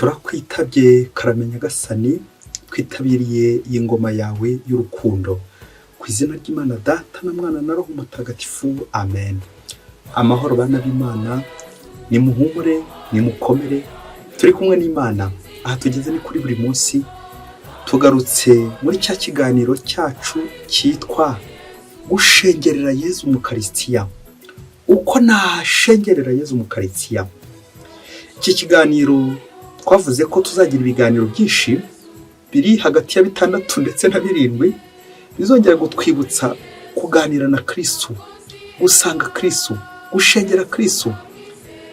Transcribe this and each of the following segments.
Turakwitabye karame Nyagasani, twitabiriye iyi ngoma yawe y'urukundo. Ku izina ry'Imana Data na Mwana na Roho Mutagatifu, amen. Amahoro bana b'Imana, nimuhumure, nimukomere, turi kumwe n'Imana. Aha tugeze ni kuri buri munsi, tugarutse muri cya kiganiro cyacu cyitwa gushengerera Yezu mu Karisitiya. Uko nashengerera Yezu mu Karisitiya. Iki kiganiro twavuze ko tuzagira ibiganiro byinshi biri hagati ya bitandatu ndetse na birindwi bizongera kutwibutsa kuganira na Kirisitu, gusanga Kirisitu, gushengera Kirisitu,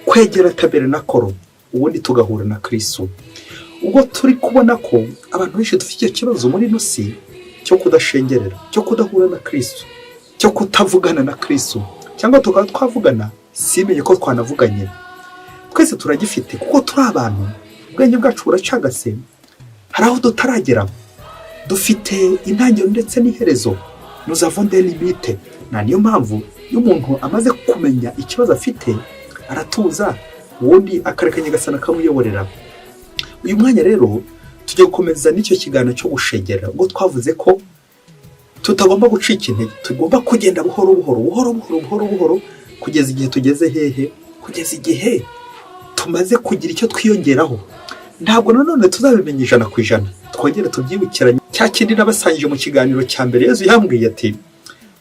kwegera taberenakoro, ubundi tugahura na Kirisitu. Ubwo turi kubona ko abantu benshi dufite icyo kibazo muri ino si cyo kudashengerera, cyo kudahura na Kirisitu, cyo kutavugana na Kirisitu, cyangwa tukaba twavugana simenye ko twanavuganye. Twese turagifite kuko turi abantu, ubwenge bwacu buracagase, hari aho tutaragera, dufite intangiriro ndetse n'iherezo, nous avons des limites. Na niyo mpamvu iyo umuntu amaze kumenya ikibazo afite aratuza, ubundi akareka Nyagasani akamuyoborera. Uyu mwanya rero tujya gukomeza n'icyo kiganiro cyo gushengera, ubwo twavuze ko tutagomba gucika intege, tugomba kugenda buhoro buhoro, buhoro buhoro, buhoro buhoro, kugeza igihe tugeze hehe? Kugeza igihe tumaze kugira icyo twiyongeraho. Ntabwo nanone tuzabimenya 100%. Twongere tubyibukiranye cya kindi nabasangije mu kiganiro cya mbere. Yezu yambwiye ati: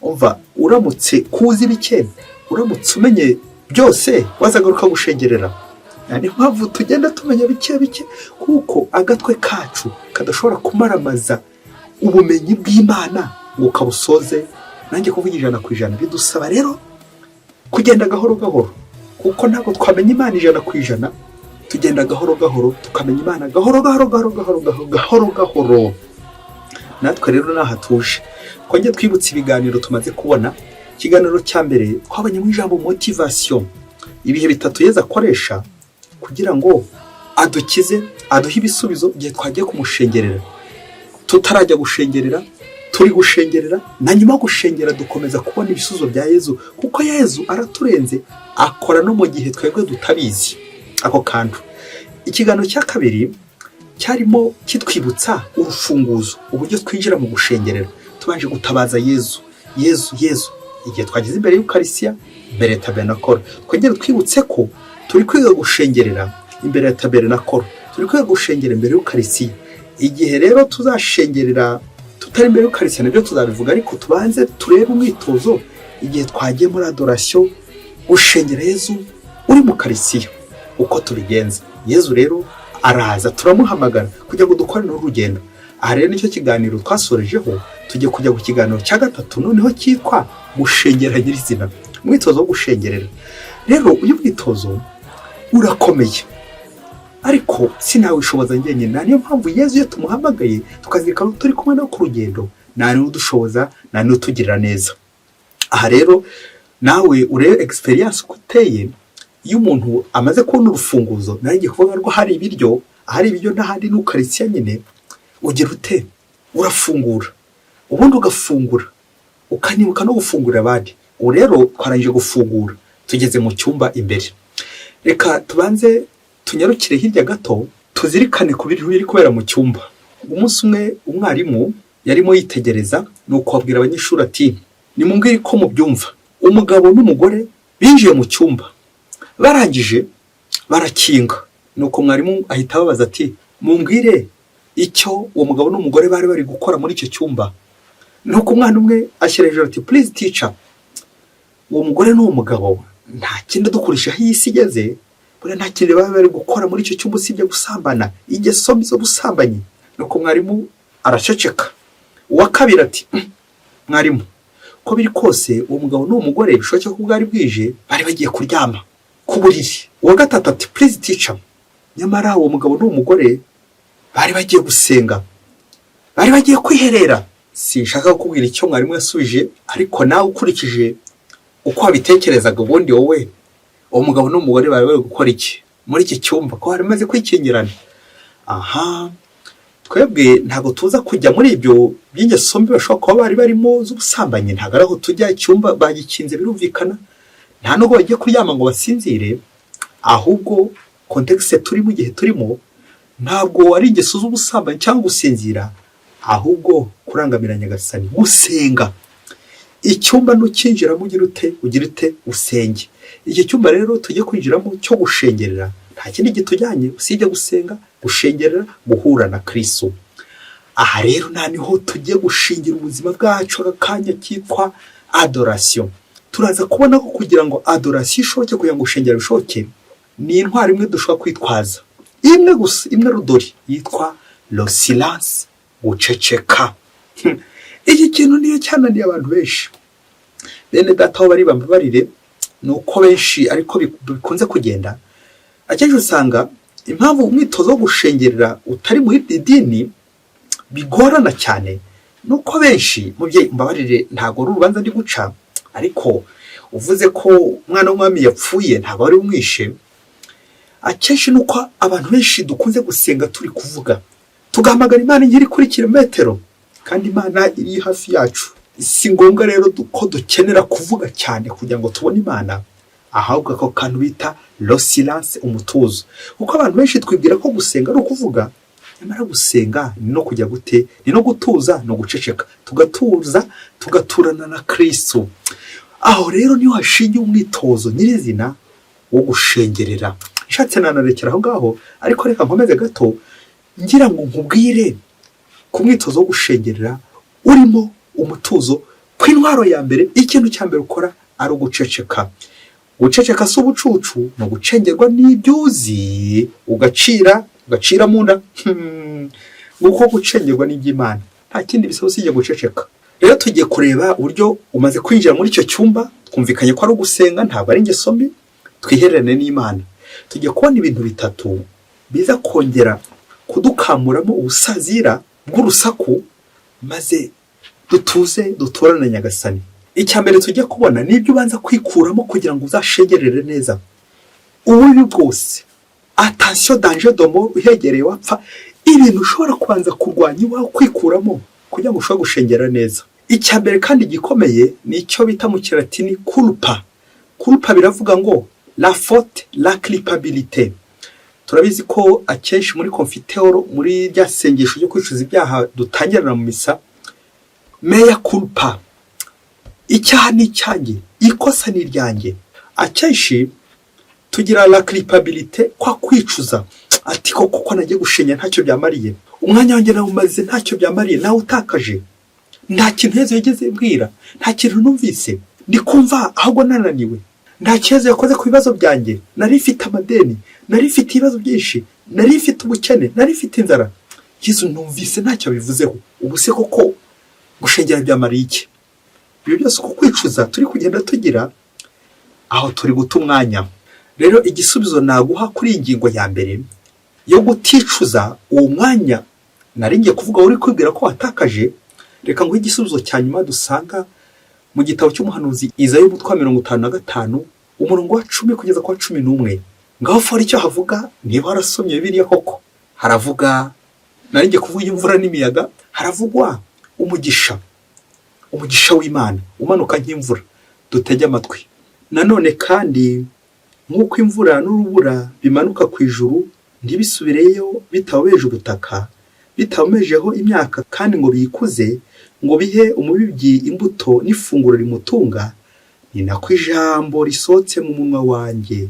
"Umva, uramutse kuzi bike, uramutse umenye byose wazagaruka gushengerera." Niyo mpamvu tugenda tumenya bike bike, kuko agatwe kacu kadashobora kumaramaza ubumenyi bw'Imana ngo kabusoze. Nanjye kuvuga 100% bidusaba rero kugenda gahoro gahoro, kuko ntabwo twamenya Imana 100%. Tugenda gahoro gahoro, tukamenya Imana gahoro gahoro, gahoro gahoro, gahoro gahoro gahoro. Natwe rero naha tuje twongere twibutse ibiganiro tumaze kubona. Ikiganiro cya mbere twabonyemo ijambo motivation, ibihe bitatu Yezu akoresha kugira ngo adukize, aduhe ibisubizo igihe twagiye kumushengerera, tutarajya gushengerera, turi gushengerera, na nyuma yo gushengera dukomeza kubona ibisubizo bya Yezu, kuko Yezu araturenze, akora no mu gihe twebwe tutabizi ako kantu. Ikiganiro cya kabiri cyarimo kitwibutsa urufunguzo, uburyo twinjira mu gushengerera tubanje gutabaza Yezu, Yezu, Yezu, igihe twageze imbere y'Ukarisiya, imbere ya taberenakoro. Twongere twibutse ko turi kwiga gushengerera imbere ya taberenakoro, turi kwiga gushengera imbere y'Ukarisiya. Igihe rero tuzashengerera tutari imbere y'Ukarisiya nabyo tuzabivuga, ariko tubanze turebe umwitozo igihe twagiye muri adoration, gushengera Yezu uri mu Karisiya, uko tubigenza. Yezu rero araza, turamuhamagara kugira ngo dukore n'urugendo. Aha rero nicyo kiganiro twasorejeho. Tujye kujya ku kiganiro cya gatatu noneho cyitwa gushengera nyirizina, umwitozo wo gushengerera. Rero uyu mwitozo urakomeye, ariko sinawishoboza njyenyine. Niyo mpamvu Yezu iyo tumuhamagaye, tukazirikana ko turi kumwe no ku rugendo, nta niwe udushoboza, nta niwe utugirira neza. Aha rero nawe urebe expérience uko uteye. Iyo umuntu amaze kubona urufunguzo, nawe ngiye kuvuga ko hari ibiryo, ahari ibiryo n'ahandi ni ukarisiya nyine, ugira ute? Urafungura, ubundi ugafungura, ukanibuka no gufungurira abandi. Ubu rero twarangije gufungura, tugeze mu cyumba imbere. Reka tubanze tunyarukire hirya gato, tuzirikane ku bintu biri kubera mu cyumba. Umunsi umwe umwarimu yarimo yitegereza, nuko abwira abanyeshuri ati: "Nimumbwire ko mubyumva. Umugabo n'umugore binjiye mu cyumba, barangije barakinga." Nuko mwarimu ahita ababaza ati: "Mumbwire icyo uwo mugabo n'umugore bari bari gukora muri icyo cyumba." Nuko umwana umwe ashyira hejuru ati: "Please teacher, uwo mugore n'uwo mugabo nta kindi, dukoresha aho iyi si igeze, buriya nta kindi baba bari gukora muri icyo cyumba usibye gusambana, ingeso mbi z'ubusambanyi." Nuko mwarimu araceceka. Uwa kabiri ati: "Mwarimu, uko biri kose uwo mugabo n'uwo mugore bishoboke ko bwari bwije, bari bagiye kuryama ku buriri." Uwa gatatu ati: "Please teacher, nyamara uwo mugabo n'uwo mugore bari bagiye gusenga, bari bagiye kwiherera." Sinshaka kukubwira icyo mwarimu yasubije, ariko nawe ukurikije uko wabitekerezaga, ubundi wowe uwo mugabo n'umugore bari bari gukora iki muri iki cyumba ko bari bamaze kwikingirana? Aha twebwe ntabwo tuza kujya muri ibyo by'ingeso mbi bashobora kuba bari barimo z'ubusambanyi. Ntabwo ari aho tujya. Icyumba bagikinze, birumvikana, nta nubwo bagiye kuryama ngo basinzire. Ahubwo contexte turimo, igihe turimo, Ntabwo ari ingeso z'ubusambanyi cyangwa gusinzira, ahubwo kurangamira Nyagasani, gusenga. Icyumba nukinjiramo ugira ute? Ugira ute? Usenge. Iki cyumba rero tujye kwinjiramo cyo gushengerera, nta kindi gitujyanye usibye gusenga, gushengerera, guhura na Kristo. Aha rero nta niho tugiye gushingira ubuzima bwacu aka kanya kitwa adoration. Turaza kubona ko kugira ngo adoration ishoboke, kugira ngo gushengera bishoboke, ni intwaro imwe dushobora kwitwaza, imwe gusa, imwe rudori, yitwa le silence, guceceka. Iki kintu niyo cyananiye abantu benshi. Bene data, aho bari bambabarire, ni uko benshi ariko bikunze kugenda. Akenshi usanga impamvu umwitozo wo gushengerera utari muri idini bigorana cyane, ni uko benshi, mubyeyi mbabarire, ntabwo ari urubanza ndi guca, ariko uvuze ko umwana w'umwami yapfuye ntabwo wari umwishe. Akenshi ni uko abantu benshi dukunze gusenga turi kuvuga, tugahamagara Imana nk'iri kuri kilometero, kandi Imana iri hafi yacu. Si ngombwa rero ko dukenera kuvuga cyane kugira ngo tubone Imana, ahubwo ako kantu bita le silence, umutuzo. Kuko abantu benshi twibwira ko gusenga ari ukuvuga, nyamara gusenga ni no kujya gute? Ni no gutuza, ni uguceceka, tugatuza, tugaturana na Kristo. Aho rero niho hashingiye umwitozo nyirizina wo gushengerera. Nshatse nanarekera aho ngaho, ariko reka nkomeze gato ngira ngo nkubwire ku mwitozo wo gushengerera urimo umutuzo, ku intwaro ya mbere, ikintu cya mbere ukora ari uguceceka. Guceceka si ubucucu, ni ugucengerwa n'ibyo uzi, ugacira, ugacira mu nda. Nguko gucengerwa n'iby'Imana, nta kindi bisaba usibye guceceka. Rero tugiye kureba uburyo umaze kwinjira muri icyo cyumba. Twumvikanye ko ari ugusenga, ntabwo ari ingeso mbi, twihererane n'Imana. Tugiye kubona ibintu bitatu biza kongera kudukamuramo ubusazira bw'urusaku, maze dutuze, duturane na Nyagasani. Icya mbere tujya kubona ni ibyo ubanza kwikuramo kugira ngo uzashengerere neza. Ububi bwose, attention, danger de mort, uhegereye wapfa. Ibintu ushobora kubanza kurwanya iwawe, kwikuramo kugira ngo ushobore gushengera neza. Icya mbere kandi gikomeye ni icyo bita mu Kilatini culpa. Culpa biravuga ngo la faute, la culpabilité. Turabizi ko akenshi muri Confiteor, muri rya sengesho ryo kwicuza ibyaha dutangirana mu misa, mea culpa, icyaha ni icyanjye, ikosa ni iryanjye. Akenshi tugira la culpabilité, kwa kwicuza, ati koko ko nagiye gushenya ntacyo byamariye, umwanya wanjye nawumaze ntacyo byamariye, nawe utakaje, nta kintu Yezu yigeze mbwira, nta kintu numvise, ndi kumva ahubwo nananiwe, nta kibazo yakoze ku bibazo byanjye, nari mfite amadeni, nari mfite ibibazo byinshi, nari mfite ubukene, nari mfite inzara, Yezu numvise ntacyo bivuzeho. Ubu se koko gushengera byamariye iki? Ibyo byose uko kwicuza turi kugenda tugira, aho turi guta umwanya. Rero igisubizo naguha kuri iyi ngingo ya mbere yo guticuza uwo mwanya nari ngiye kuvuga uri kwibwira ko watakaje, reka nguhe igisubizo cya nyuma dusanga mu gitabo cy'umuhanuzi Izayi, umutwe wa 55, umurongo wa 10 kugeza ku wa 11. Ngaho fora icyo havuga niba warasomye Bibiliya koko. Haravuga, nari ngiye kuvuga imvura n'imiyaga, haravugwa umugisha, umugisha w'Imana umanuka nk'imvura. Dutege amatwi. Nanone kandi, nk'uko imvura n'urubura bimanuka ku ijuru ntibisubireyo bitabobeje ubutaka, bitabomejeho imyaka kandi ngo biyikuze, ngo bihe umubibyi imbuto n'ifunguro rimutunga, ni nako ijambo risohotse mu munwa wanjye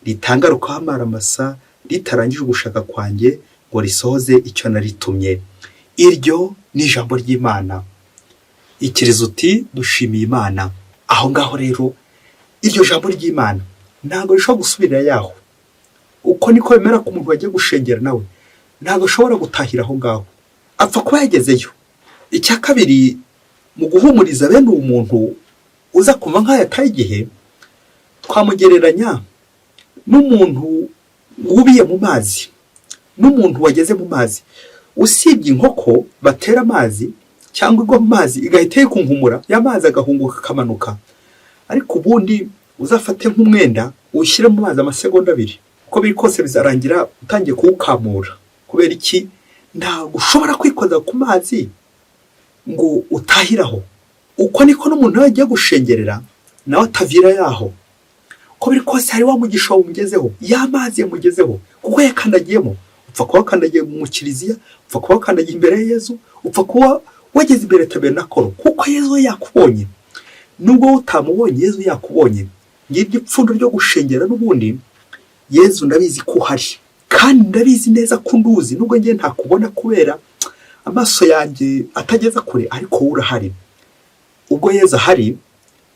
ritangarukaho amaramasa ritarangije ugushaka kwanjye ngo risohoze icyo naritumye. Iryo ni ijambo ry'Imana. Ikiriza uti dushimiye Imana. Aho ngaho rero iryo jambo ry'Imana ntabwo rishobora gusubirira yaho. Uko niko bimera ku muntu wagiye gushengera, nawe ntabwo ashobora gutahira aho ngaho, apfa kuba yagezeyo. Icya kabiri, mu guhumuriza bene uwo muntu uza kumva nk'aho yataye igihe, twamugereranya n'umuntu wubiye mu mazi, n'umuntu wageze mu mazi. Usibye inkoko batera amazi cyangwa igwa mu mazi igahita yikunkumura, ya mazi agahunguka akamanuka, ariko ubundi uzafate nk'umwenda uwushyire mu mazi amasegonda 2, uko biri kose bizarangira utangiye kuwukamura. Kubera iki? Ntabwo ushobora kwikoza ku mazi ngo utahiraho. Uko niko n'umuntu nawe agiye gushengerera, nawe atavira yaho. Uko biri kose hari wa mugisha wamugezeho, ya mazi yamugezeho kuko yakandagiyemo. Upfa kuba wakandagiye mu kiliziya, upfa kuba wakandagiye imbere ya Yezu, upfa kuba wageze imbere ya tabernacle, kuko Yezu we yakubonye. Nubwo wowe utamubonye, Yezu yakubonye. Ngiryo ipfundo ryo gushengera n'ubundi. Yezu, ndabizi ko uhari, kandi ndabizi neza ko unduzi, nubwo ngiye ntakubona kubera amaso yanjye atageza kure, ariko wowe urahari. Ubwo Yezu ahari,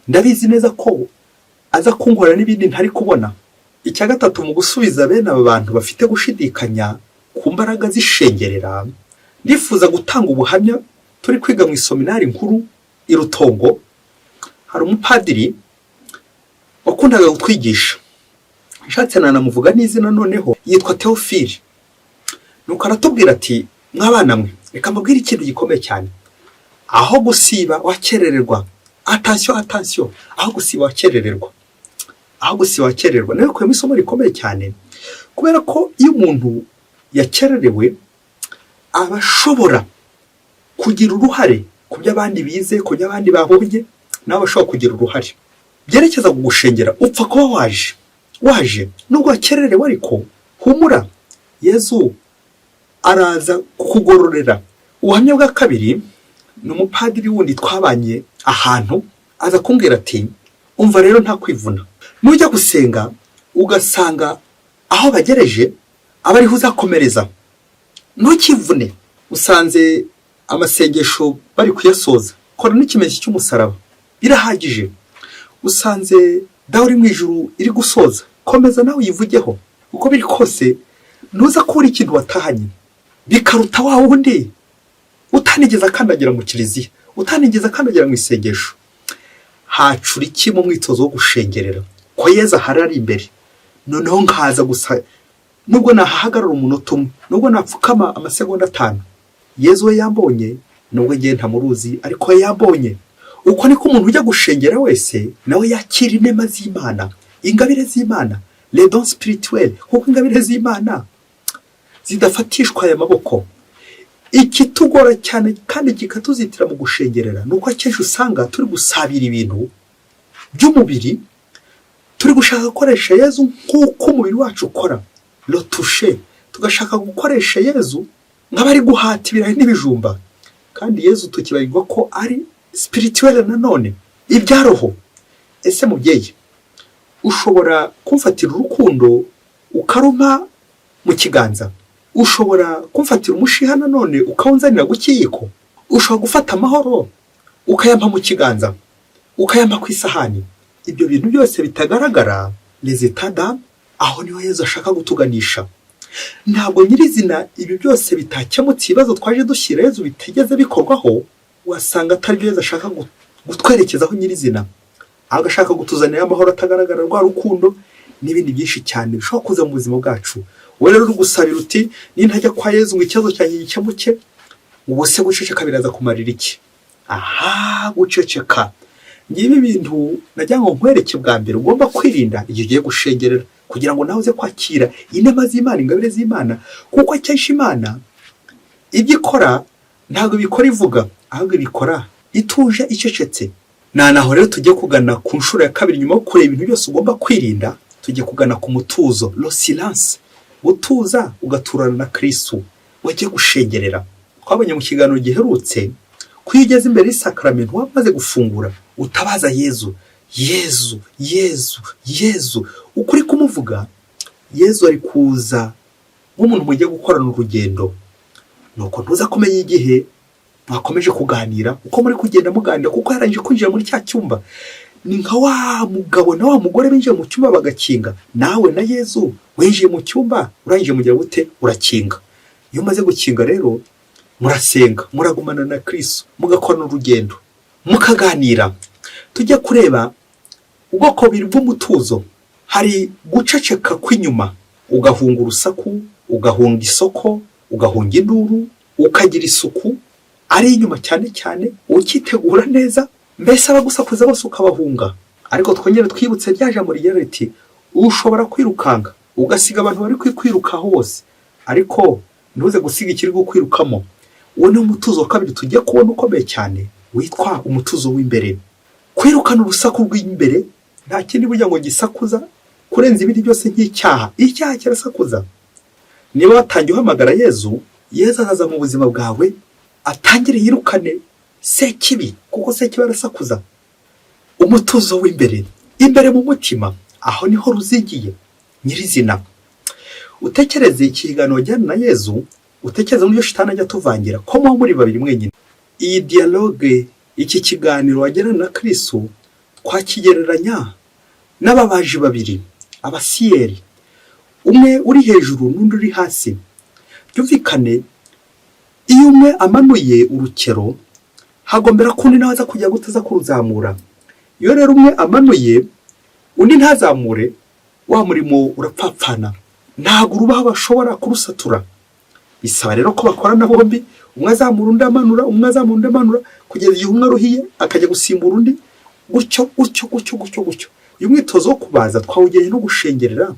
ndabizi neza ko aza kunkorera n'ibindi ntari kubona. Icya gatatu, mu gusubiza bene aba bantu bafite gushidikanya ku mbaraga zishengerera, ndifuza gutanga ubuhamya. Turi kwiga mu isominari nkuru i Rutongo, hari umupadiri wakundaga kutwigisha. Nshatse nanamuvuga n'izina noneho, yitwa Theophile. Nuko aratubwira ati: "Mwabana mwe, reka mbabwire ikintu gikomeye cyane. Aho gusiba wakerererwa, attention, attention, aho gusiba wakerererwa, aho gusiba wakerererwa." Nawe ukuyemo isomo rikomeye cyane, kubera ko iyo umuntu yakererewe aba ashobora kugira uruhare ku byo abandi bize, ku byo abandi babonye, nawe ashobora kugira uruhare byerekeza ku gushengera. Upfa kuba waje nubwo wakererewe, ariko humura, Yezu araza kukugororera. Ubuhamya bwa kabiri ni umupadiri wundi twabanye ahantu, aza kumbwira ati: "Umva rero, nta kwivuna. Nujya gusenga ugasanga aho bagereje, aba ariho uzakomereza, ntukivune. Usanze amasengesho bari kuyasoza, kora n'ikimenyetso cy'umusaraba, birahagije. Usanze Dawe uri mu ijuru iri gusoza, komeza nawe uyivugeho. Uko biri kose ntuza kubura ikintu watahanye, bikaruta wa wundi utanigeze akandagira mu kiliziya, utanigeze akandagira mu isengesho." Hacura iki mu mwitozo wo gushengerera, ko Yezu ahari, ari imbere, noneho nkaza gusa, nubwo nahahagarara umunota umwe, nubwo napfukama amasegonda 5, Yezu we yambonye, nubwo ngiye ntamuruzi, ariko we yambonye. Uko niko umuntu ujya gushengera wese nawe yakira inema z'Imana, ingabire z'Imana, les dons spirituels, kuko ingabire z'Imana zidafatishwa aya maboko. Ikitugora cyane kandi kikatuzitira mu gushengerera ni uko akenshi usanga turi gusabira ibintu by'umubiri, turi gushaka gukoresha Yezu nk'uko umubiri wacu ukora le toucher, tugashaka gukoresha Yezu nk'abari guhata ibirayi n'ibijumba, kandi Yezu tukibagirwa ko ari spirituel nanone, ibya roho. Ese mubyeyi, ushobora kumfatira urukundo ukaruma mu kiganza? Ushobora kumfatira umushiha nanone ukawunzanira ku kiyiko? Ushobora gufata amahoro ukayampa mu kiganza, ukayampa ku isahani? Ibyo bintu byose bitagaragara, les états d'âme, aho niho Yezu ashaka gutuganisha. Ntabwo nyirizina ibi byose bitakemutse, ibibazo twaje dushyira Yezu bitigeze bikorwaho, wasanga atari byo Yezu ashaka gutwerekezaho nyirizina, ahubwo ashaka gutuzanira amahoro atagaragara, rwa rukundo n'ibindi byinshi cyane bishobora kuza mu buzima bwacu. Wowe rero uri gusabira uti: "Nintajya kwa Yezu ngo ikibazo cyanjye gikemuke, ubu se guceceka biraza kumarira iki?" Aha, guceceka. Ngibi ibintu nagira ngo nkwereke bwa mbere ugomba kwirinda igihe ugiye gushengerera, kugira ngo nawe uze kwakira inema z'Imana, ingabire z'Imana, kuko akenshi Imana ibyo ikora ntabwo ibikora ivuga, ahubwo ibikora ituje, icecetse. Naho rero tujye kugana ku nshuro ya kabiri. Nyuma yo kureba ibintu byose ugomba kwirinda, tujye kugana ku mutuzo, le silence, gutuza ugaturana na Kirisitu wagiye gushengerera. Twabonye mu kiganiro giherutse ko iyo ugeze imbere y'isakaramento wamaze gufungura, utabaza Yezu: "Yezu, Yezu, Yezu." Ukuri kumuvuga, Yezu ari kuza nk'umuntu mugiye gukorana urugendo. Nuko ntuza kumenya igihe mwakomeje kuganira, uko muri kugenda muganira, kuko yarangije kwinjira muri cya cyumba. Ni nka wa mugabo na wa mugore binjiye mu cyumba bagakinga. Nawe na Yezu winjiye mu cyumba, urangije mugira gute? Urakinga. Iyo umaze gukinga rero, murasenga, muragumana na Kirisitu, mugakorana urugendo, mukaganira. Tujya kureba ubwoko bubiri bw'umutuzo. Hari guceceka kw'inyuma, ugahunga urusaku, ugahunga isoko, ugahunga induru, ukagira isuku ari inyuma cyane cyane, ukitegura neza, mbese abagusakuza bose ukabahunga. Ariko twongere twibutse rya jambo rigira riti: "Ushobora kwirukanka ugasiga abantu bari kwirukaho bose, ariko ntuze gusiga ikiri gukwirukamo." Uwo ni umutuzo wa kabiri tugiye kubona ukomeye cyane, witwa umutuzo w'imbere. Kwirukana urusaku rw'imbere, nta kindi burya ngo gisakuza kurenza ibindi byose nk'icyaha. Icyaha kirasakuza. Niba watangiye uhamagara Yezu, Yezu azaza mu buzima bwawe, atangire yirukane Sekibi, kuko Sekibi arasakuza. Umutuzo w'imbere, imbere mu mutima, aho niho ruzigiye nyirizina. Utekereze ikiganiro wajyana na Yezu, utekereze n'uburyo Shitani ajya atuvangira, ko muba muri babiri mwenyine. Iyi dialogue, iki kiganiro wagirana na Kristu, twakigereranya n'ababaji babiri, aba scieurs, umwe uri hejuru n'undi uri hasi. Byumvikane, iyo umwe amanuye urukero, hagombera ko undi nawe aza kujya gutaza kuruzamura. Iyo rero umwe amanuye undi ntazamure, wa murimo urapfapfana, ntabwo urubaho bashobora kurusatura. Bisaba rero ko bakorana bombi, umwe azamura undi amanura, umwe azamura undi amanura, kugeza igihe umwe aruhiye akajya gusimbura undi, gutyo gutyo gutyo gutyo gutyo. Uyu mwitozo wo kubaza twawugereye no gushengerera,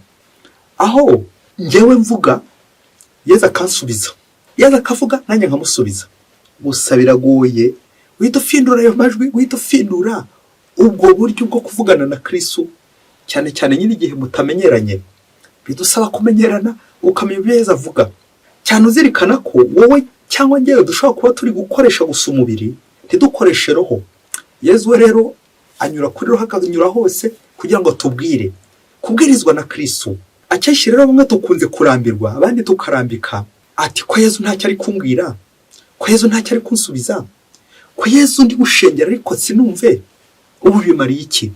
aho ngewe mvuga, Yezu akansubiza, Yezu akavuga, nanjye nkamusubiza. Gusa biragoye, uhita ufindura ayo majwi, uhita ufindura ubwo buryo bwo kuvugana na Kristu, cyane cyane nyine igihe mutamenyeranye. Bidusaba kumenyerana, ukamenya ibyo Yezu avuga cyane, uzirikana ko wowe cyangwa ngewe dushobora kuba turi gukoresha gusa umubiri, ntidukoreshe roho. Yezu we rero anyura kuri roho, akanyura hose kugira ngo atubwire. Kubwirizwa na Kristu akenshi rero, bamwe dukunze kurambirwa, abandi tukarambika, ati: "Ko Yezu ntacyo ari kumbwira, ko Yezu ntacyo ari kunsubiza, ko Yezu ndi gushengera ariko sinumve, ubu bimariye iki?"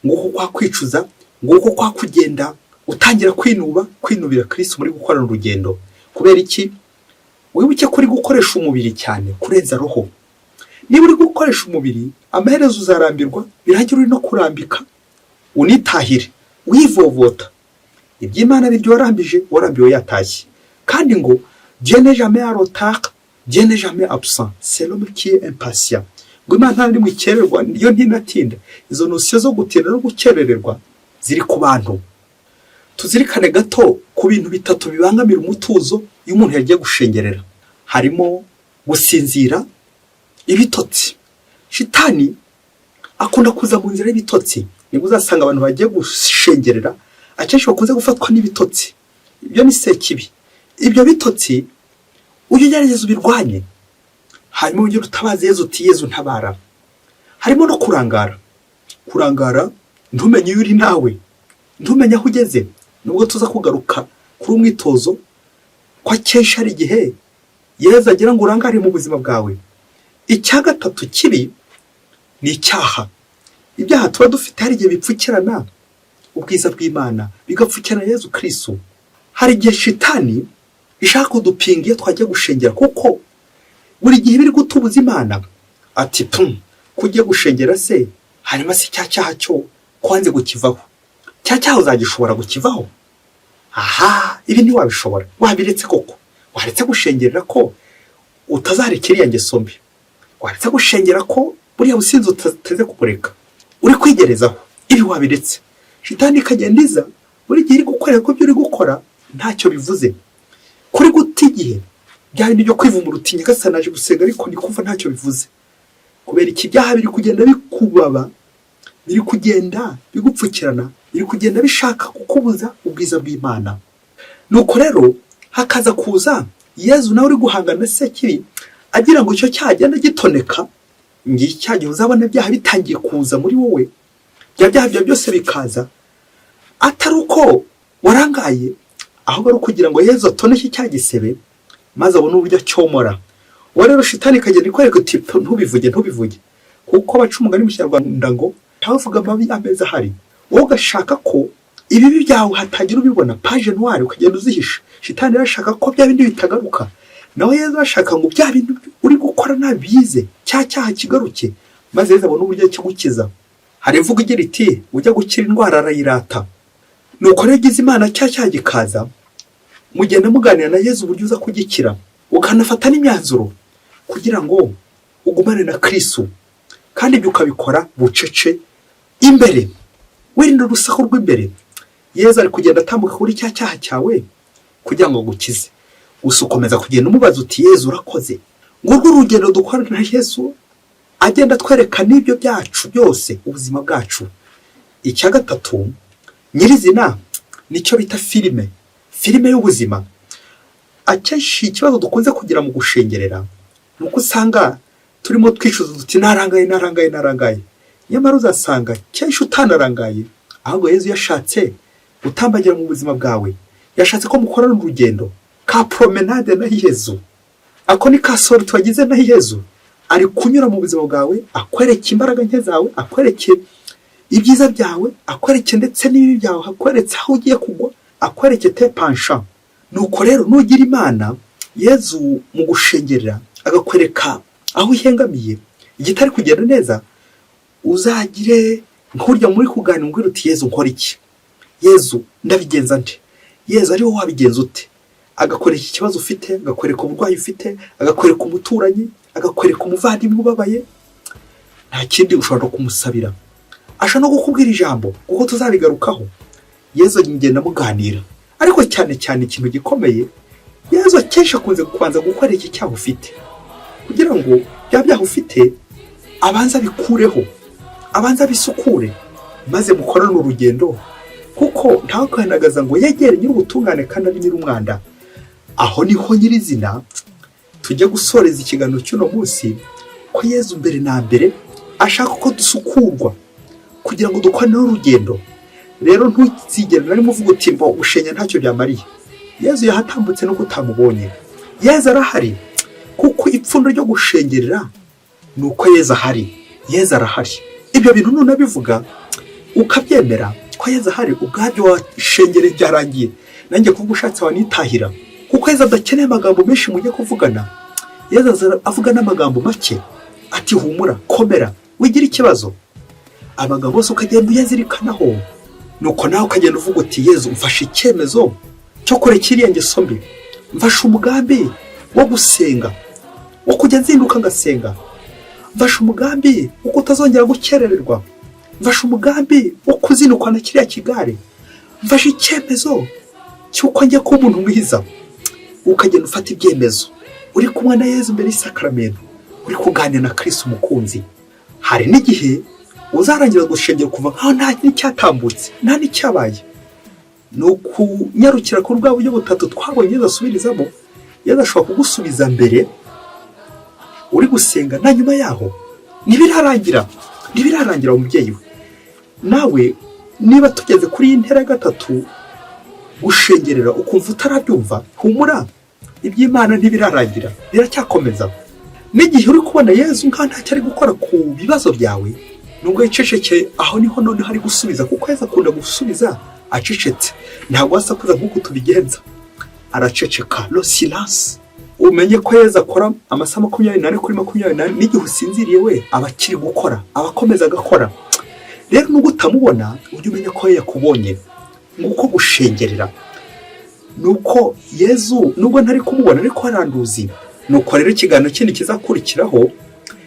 Nguko kwa kwicuza, nguko kwa kugenda utangira kwinuba, kwinubira Kristu muri gukorana urugendo. Kubera iki? Wibuke ko uri gukoresha umubiri cyane kurenza roho. Niba uri gukoresha umubiri, amaherezo uzarambirwa, birangira uri no kurambika, unitahire wivovota. Iby'Imana biryo warambije, warambiwe yatashye. Kandi ngo: "Dieu n'est jamais en retard, Dieu n'est jamais absent, c'est l'homme qui est impatient." Ngo Imana nta rimwe ikererwa, yo ntinatinda. Izo notions zo gutinda no gukerererwa ziri ku bantu. Tuzirikane gato ku bintu bitatu bibangamira umutuzo iyo umuntu yagiye gushengerera. Harimo gusinzira, ibitotsi. Shitani akunda kuza mu nzira y'ibitotsi. Nibwo uzasanga abantu bagiye gushengerera akenshi bakunze gufatwa n'ibitotsi. Ibyo ni Sekibi. Ibyo bitotsi ujye ugerageza ubirwanye, hanyuma ujye utabaza Yezu uti: "Yezu, ntabara." Harimo no kurangara. Kurangara, ntumenye iyo uri nawe, ntumenye aho ugeze. Nubwo tuza kugaruka kuri umwitozo ko akenshi hari igihe Yezu agira ngo urangare mu buzima bwawe. Icya gatatu kibi ni icyaha. Ibyaha tuba dufite hari igihe bipfukirana ubwiza bw'Imana, bigapfukirana Yezu Kristu. Hari igihe Shitani ishaka kudupinga iyo twagiye gushengera, kuko buri gihe biri gutubuza Imana, ati: "Pum, ko ugiye gushengera se, hanyuma se cya cyaha cyo kwanze gukivaho? Cya cyaha uzagishobora gukivaho? Aha, ibi ntiwabishobora. Wabiretse koko? Waretse gushengerera ko utazareka iriya ngeso mbi? Waretse gushengera ko buriya businzi utateze kubureka? Uri kwigerezaho, ibi wabiretse?" Shitani ikagenda iza buri gihe iri gukorera ko ibyo uri gukora ntacyo bivuze, kuri guta igihe, bya bindi byo kwivumbura uti: "Nyagasani, naje gusenga ariko ndi kumva ntacyo bivuze." Kubera iki? Ibyaha biri kugenda bikubaba, biri kugenda bigupfukirana, biri kugenda bishaka kukubuza ubwiza bw'Imana. Nuko rero hakaza kuza Yezu nawe uri guhangana na Sekibi, agira ngo icyo cyaha agenda gitoneka. Ngiye cya gihe uzabona ibyaha bitangiye kuza muri wowe, bya byaha byawe byose bikaza, atari uko warangaye, ahubwo ari ukugira ngo Yezu atoneke cya gisebe, maze abone uburyo acyomora. Uwo rero Shitani ikagenda ikwereka uti: "Ntubivuge, ntubivuge," kuko baca umugani mu Kinyarwanda ngo: "Ntavuga amabi ameza ahari." Wowe ugashaka ko ibibi byawe hatagira ubibona, pages noires ukagenda uzihisha. Shitani irashaka ko bya bindi bitagaruka. Nawe Yezu ashaka ngo bya bintu uri gukora nabize, cya cyaha kigaruke, maze Yezu abone uburyo kigukiza. Hari imvugo igira iti: "Ujya gukira indwara arayirata." Nuko rero ugize Imana cya cyaha gikaza, mugenda muganira na Yezu uburyo uza kugikira, ukanafata n'imyanzuro kugira ngo ugumane na Kristu, kandi ibyo ukabikora bucece imbere, wirinda urusaku rw'imbere. Yezu ari kugenda atambuka kuri cya cyaha cyawe kugira ngo agukize. Gusa ukomeza kugenda umubaza uti: "Yezu, urakoze." Ngurwo urugendo dukorana na Yesu, agenda atwereka n'ibyo byacu byose, ubuzima bwacu. Icya gatatu nyirizina nicyo bita filime, filime y'ubuzima. Akenshi ikibazo dukunze kugira mu gushengerera ni uko usanga turimo twicuza duti: "Narangaye, narangaye, narangaye." Nyamara uzasanga kenshi utanarangaye, ahubwo Yezu yashatse gutambagira mu buzima bwawe, yashatse ko mukorana urugendo ka promenade na Yezu. Ako ni ka sortie wagize na Yezu. Ari kunyura mu buzima bwawe, akwereka imbaraga nke zawe, akwereke ibyiza byawe, akwereke ndetse n'ibibi byawe, akweretse aho ugiye kugwa, akwereke tes penchants. Nuko rero nugira Imana, Yezu mu gushengerera agakwereka aho uhengamiye, igitari kugenda neza, uzagire nk'urya muri kuganira, umbwira uti: "Yezu, nkora iki? Yezu, ndabigenza nte? Yezu, ariwo wabigenza ute?" Agakwereka ikibazo ufite, agakwereka uburwayi ufite, agakwereka umuturanyi, agakwereka umuvandimwe ubabaye. Nta kindi, ushobora no kumusabira, ashobora no kukubwira ijambo, kuko tuzabigarukaho. Yezu ngenda muganira, ariko cyane cyane ikintu gikomeye, Yezu akenshi akunze kubanza gukora iki cyaha ufite, kugira ngo bya byaha ufite abanze abikureho, abanze abisukure, maze mukorane urugendo, kuko ntawe ngo yegere nyir'ubutungane kandi ari nyir'umwanda. Aho niho nyirizina tujya gusoreza ikiganiro cy'uno munsi, ko Yezu mbere na mbere ashaka ko dusukurwa kugira ngo dukorane urugendo. Rero ntuzigere na rimwe uvuga uti: "Mbo gushenya ntacyo byamariye." Yezu yahatambutse nuko utamubonye. Yezu arahari, kuko ipfundo ryo gushengerera ni uko Yezu ahari. Yezu arahari. Ibyo bintu nunabivuga ukabyemera ko Yezu ahari, ubwabyo washengereye, byarangiye. Nanjye kuvuga, ushatse wanitahira, kuko Yezu adakeneye amagambo menshi mujye kuvugana. Yezu aza avuga n'amagambo make, ati: "Humura, komera, wigira ikibazo." Amagambo yose ukagenda uyazirikanaho, nuko nawe ukagenda uvuga uti: "Yezu, mfashe icyemezo cyo kureka iriya ngeso mbi, mfashe umugambi wo gusenga, wo kujya nzinduka ngasenga, mfashe umugambi wo kutazongera gukerererwa, mfashe umugambi wo kuzinukwa na kiriya kigare, mfashe icyemezo cy'uko njya kuba umuntu mwiza." Ukagenda ufata ibyemezo uri kumwe na Yezu imbere y'isakaramento, uri kuganira na Kirisitu umukunzi. Hari n'igihe uzarangira gushengera kuva nkaho nta n'icyatambutse, nta n'icyabaye. Ni ukunyarukira kuri bwa buryo butatu twabonye Yezu asubirizamo. Yezu ashobora kugusubiza mbere uri gusenga na nyuma yaho. Ntibirarangira, ntibirarangira, umubyeyi we. Nawe niba tugeze kuri iyi ntera ya gatatu, gushengerera, ukumva utarabyumva, humura, iby'Imana ntibirarangira, biracyakomeza. N'igihe uri kubona Yezu nkaho ntacyo ari gukora ku bibazo byawe, nubwo yicecekeye, aho niho noneho ari gusubiza, kuko Yezu akunda gusubiza acecetse. Ntabwo asakuza nk'uko tubigenza, araceceka, le silence. Umenye ko Yezu akora amasaha 24 kuri 24. N'igihe usinziriye, we aba akiri gukora, aba akomeza agakora. Rero nubwo utamubona, ujye umenya ko yakubonye. Nguko gushengerera, ni uko Yezu nubwo ntari kumubona ariko aranduzi. Nuko rero ikiganiro kindi kizakurikiraho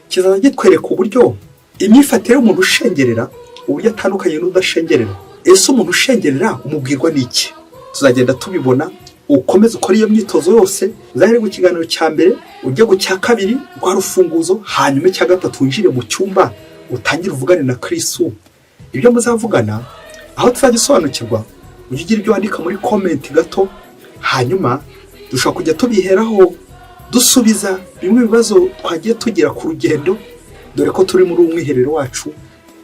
kizaza gitwereka uburyo imyifatire y'umuntu ushengerera, uburyo atandukanye n'udashengerera. Ese umuntu ushengerera umubwirwa n'iki? Tuzagenda tubibona. Ukomeze ukore iyo myitozo yose, uzahere ku kiganiro cya mbere, ujye ku cya kabiri, rwa rufunguzo, hanyuma icya gatatu winjire mu cyumba, utangire uvugane na Kirisitu. Ibyo muzavugana, aho tuzajya usobanukirwa, ujye ugira ibyo wandika muri comment gato, hanyuma dushobora kujya tubiheraho dusubiza bimwe mu bibazo twagiye tugira ku rugendo, dore ko turi muri umwiherero wacu.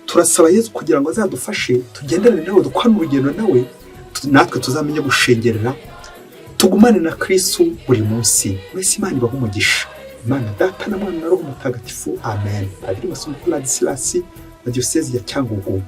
Turasaba Yezu kugira ngo azadufashe tugendane nawe, dukorane urugendo nawe, natwe tuzamenye gushengerera, tugumane na Kirisitu buri munsi. Mwese Imana ibahe umugisha. Imana Data na Mwana na Roho Mutagatifu, amen. Padiri Masumbuko Ladislas wa Diyosezi ya Cyangugu.